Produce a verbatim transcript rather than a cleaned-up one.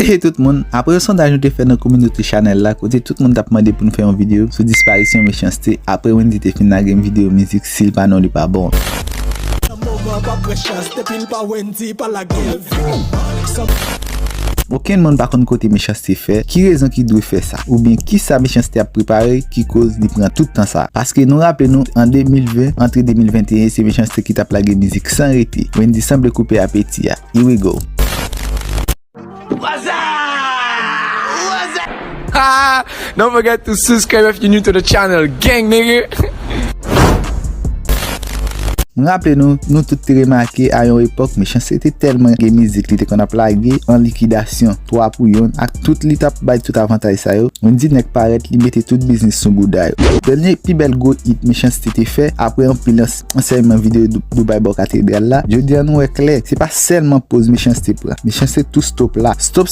Hey tout moun, apre yon sondaj nou te fè nan kominote chanèl la, kote tout moun t ap mande pou n fè yon videyo sou disparisyon Mechanste, apre Wendy te fin lage yon videyo mizik, si l pa non li pa bon. Nan moman pa pran chans, depi l pa Wendy, pa lage l. Okenn moun pa konn kote Mechanste fè, ki rezon ki dwe fè sa, oubyen kisa Mechanste ap prepare ki koz li pran tout tan sa. Paske nou raple nou, an de mil ven, antre de mil venteyen, se Mechanste ki t ap lage mizik san rete. Wendy sanble koupe apeti a. Here we go. Ah, don't forget to subscribe if you're new to the channel, gang nigga. M raple nou, nou tout te remake a yon epòk, Mechanste te tèlman gen mizik li te konn ap lage, An Likidasyon, Twa pou Yonn, ak tout li t ap bay tout avantaj sa yo, Wendy nèk parèt, li mete tout biznis sou bouda yo. Dènye pi bèl gwo hit Mechanste te fè, apre anpil ans- ansèyman videyo Dou- Dubai bò katedral la, jodi an nou wè klè, se pa sèlman poz Mechanste pran. Mechanste tou stop la. Stop